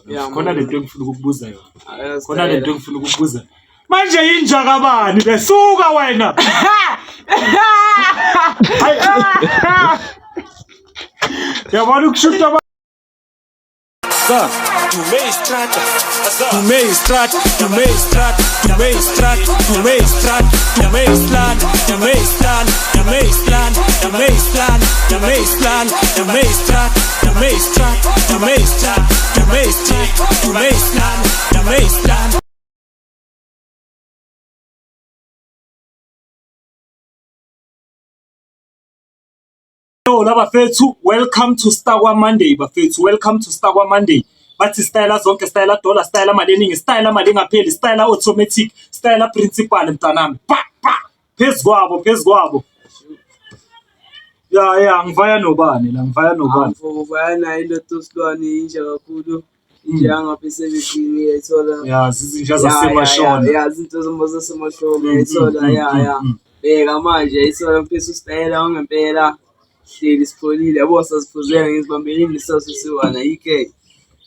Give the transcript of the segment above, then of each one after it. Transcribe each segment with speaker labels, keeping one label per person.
Speaker 1: yona.
Speaker 2: Yeah,
Speaker 1: Khona
Speaker 2: man.
Speaker 1: lento engifuna ukukubuza yona.
Speaker 2: Ayazi
Speaker 1: Khona
Speaker 2: phela.
Speaker 1: lento engifuna ukukubuza. Manje yinja kabani besuka wena? Hayi. Yabona ukushuta.
Speaker 3: Dume strata, dume strata, dume strata, dume strata, dume slan, dume slan, dume slan, dume slan, dume slan, dume strata, dume strata, dume strata, dume strata, dume slan, dume slan.
Speaker 1: Hello bafethu, welcome to Star Monday bafethu, welcome to Star Monday. Bathi style zonke, style dollar, style mali eningi, style mali engapheli, style automatic, style principal mntanami. Pa pa. Phezu kwabo, phezu kwabo. Ya ya, ngivaya nobani la, ngivaya nobani.
Speaker 2: Ngivaya nayo indoda uSilwane, inja kakhulu. Inja yangapha esebethini uyayithola.
Speaker 1: Ya, zizinja zasemashona.
Speaker 2: Ya, izinto zomba zasemashona uyayithola, ya ya. Bheka manje uyayithola mfethu usitayela wangempela. Hleli sipholile yabo, saziphuzela ngizibambelile nesaso siwana yike.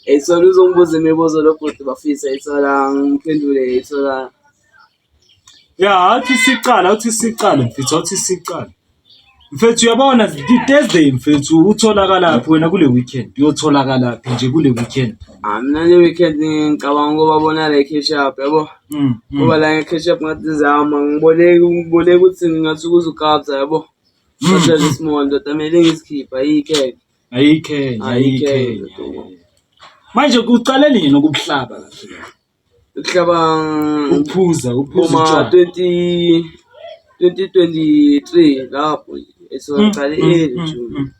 Speaker 2: Uyayithola uzongibuza imibuzo lo bhuti bafisa uyayithola ngiphendule uyayithola.
Speaker 1: Ya, athi sicala, athi sicala mfethu, athi sicala. Mfethu uyabona Thursday mfethu utholakalaphi wena kule weekend? Uyotholakalaphi nje kule weekend?
Speaker 2: Ah, mina le weekend ngicabanga ukuba bona la catch up yabo. Ngoba la nge-catch up ngathi zama ngiboleke ngiboleke ukuthi ngingathi ukuze ukabza yabo. Kodwa le small ndoda kumele ngizikhiphe ayikho.
Speaker 1: Ayikho,
Speaker 2: Ayikho,
Speaker 1: ayikho. Manje kuqale nini ukubuhlaba kahle kahle?
Speaker 2: Ukuhlaba
Speaker 1: Ukuphuza, ukuphuza
Speaker 2: boma
Speaker 1: utshwala.
Speaker 2: 20 2023 lapho so ngiqale early June.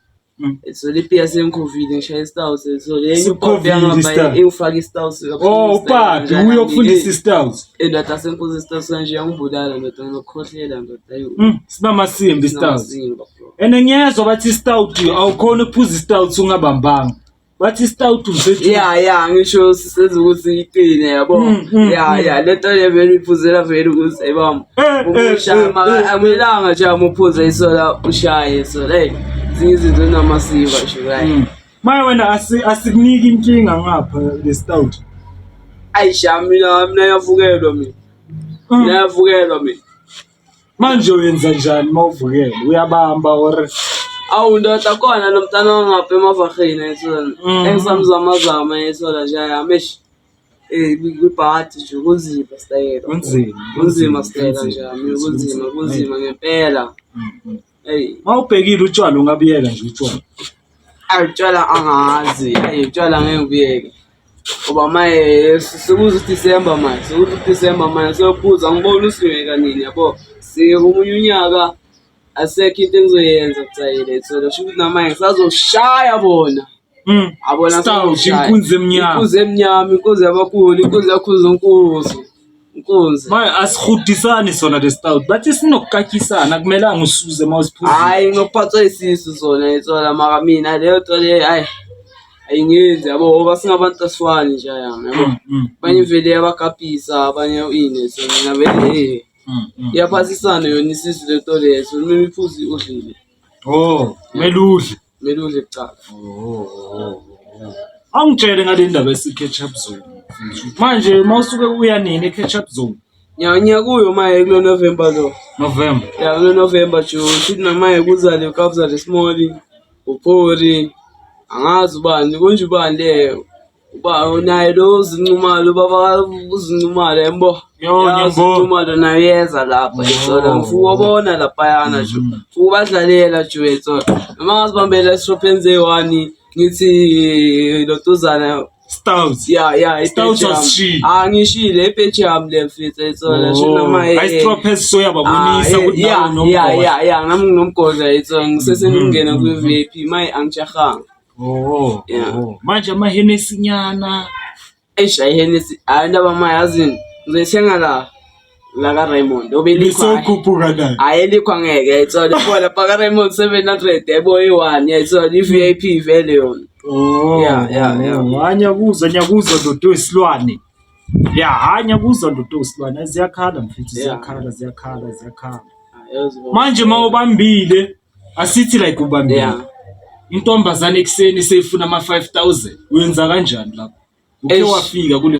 Speaker 2: So le piya sengikhovile ngishaya istout so le enye
Speaker 1: Sukukhovile
Speaker 2: upapi yangapha
Speaker 1: istout.
Speaker 2: ingifaka istout.
Speaker 1: Oh, upapi uye okufundisa istout.
Speaker 2: Ndoda sengiphuza istout kanje yangibulala ndoda, ngizokukhohlela ndoda ayo.
Speaker 1: Sinamasimba istout.
Speaker 2: Sinamasimba, bro.
Speaker 1: And ngiyezwa bathi istout awukhona ukuphuza istout ungabambanga. Bathi istout mfethu.
Speaker 2: Ya ya, ngisho sisenza ukuthi iqine yabo. Ya ya, lento le vele iphuzela vele ukuthi ayibamba. Ushaya maka akumelanga nje uma uphuza isola ushaye so hey zinye izinto namasiba nje right.
Speaker 1: Maye wena asikuniki inkinga ngapha le stout.
Speaker 2: Ayisha mina mina yavukelwa mina. Mina yavukelwa mina.
Speaker 1: Manje uyenza njani uma uvukele? Uyabamba or
Speaker 2: Awu ndoda khona lo mntana wangapha emavaheni ayithola. Engisamzamazama ayithola nje ayami eish. Eh kwibhadi nje kunzima sitayela.
Speaker 1: Kunzima.
Speaker 2: Kunzima sitayela nje yami kunzima kunzima ngempela. Hey,
Speaker 1: Uma ubhekile utshwala ungabuyeka nje utshwala.
Speaker 2: ayi utshwala angazi, ayi utshwala ngeke ngibuyeke. Ngoba maye sekuze uDisemba manje, sekuze uDisemba manje seyophuza angiboni usiyeka nini yabo. Sike komunye unyaka asekho into engizoyenza kuthayile ethola sho ukuthi namanje ngisazoshaya bona. Abona
Speaker 1: Stout, inkunzi emnyama.
Speaker 2: Inkunzi emnyama, inkunzi yabakhulu, inkunzi yakhuza inkunzi. Inkunzi.
Speaker 1: Maye asihudisani sona le stout. Bathi sinokukakisana akumelanga usuze uma usiphuzile.
Speaker 2: Hayi ngokuphathwa isisu sona ethola mara mina leyo nto leyo hayi ayingenzi yabo ngoba singabantu asifani nje yami yabo. Abanye vele iyabagabhisa abanye ini so mina vele eh iyaphathisana yona isisu le nto leyo so kumele iphuze udlile.
Speaker 1: Oh, kumele udle.
Speaker 2: Kumele udle kuqala.
Speaker 1: Oh. Awungitshele ngale ndaba esi-catch up zone. Manje uma usuke uya nini e-catch up zone?
Speaker 2: Ngiya kuyo maye kulo November lo.
Speaker 1: November.
Speaker 2: Ya kulo November June futhi namaye kuza le Kabza le Small uPhori angazi ubani konje ubani le uba naye lo uzincumalo ubaba uzincumalo yabo.
Speaker 1: Yo,
Speaker 2: Ya,
Speaker 1: ngiyambona.
Speaker 2: uzincumalo naye uyeza lapha ethola ngifuna ubona laphayana nje. Ngifuna ubadlalela nje ethola. Noma ngazibambela esishopeni ze-one ngithi lotuzana.
Speaker 1: Stout.
Speaker 2: Ya ya,
Speaker 1: Stout
Speaker 2: i-page yami.
Speaker 1: awusishiyi.
Speaker 2: Ah ngishile i-page yami le mfethu ethola nje noma eh,
Speaker 1: Hayi stropes soyababonisa
Speaker 2: Ah,
Speaker 1: ukuthi
Speaker 2: ya,
Speaker 1: nawe unomgomo.
Speaker 2: ya ya ya nami nginomgodla ethola ngisesengingena kwi-VIP maye angijahanga.
Speaker 1: Oh.
Speaker 2: Yeah.
Speaker 1: Oh. Manje ama Hennessy nyana.
Speaker 2: Eish ayi Hennessy, hayi indaba ma yazini ngizoyithenga la la ka Raymond obelikhwa.
Speaker 1: Lisokhuphuka nayo.
Speaker 2: Hayi elikhwa ngeke yayithola ibona lapha ka Raymond 700 yabo i-one yayithola i-VIP vele yona.
Speaker 1: Oh.
Speaker 2: Yeah, yeah, yeah.
Speaker 1: Hayi ngiyakuzwa, ngiyakuzwa ndoda oyisilwane. Ya, hayi ngiyakuzwa ndoda oyisilwane. Ziyakhala mfethu,
Speaker 2: Yeah.
Speaker 1: ziyakhala, ziyakhala, ziyakhala.
Speaker 2: Yazi bo.
Speaker 1: Manje uma ubambile, asithi like ubambile.
Speaker 2: Yeah.
Speaker 1: Intombazane ekuseni seyifuna ama 5000. Uyenza kanjani lapho? Uke
Speaker 2: Eish.
Speaker 1: wafika kule.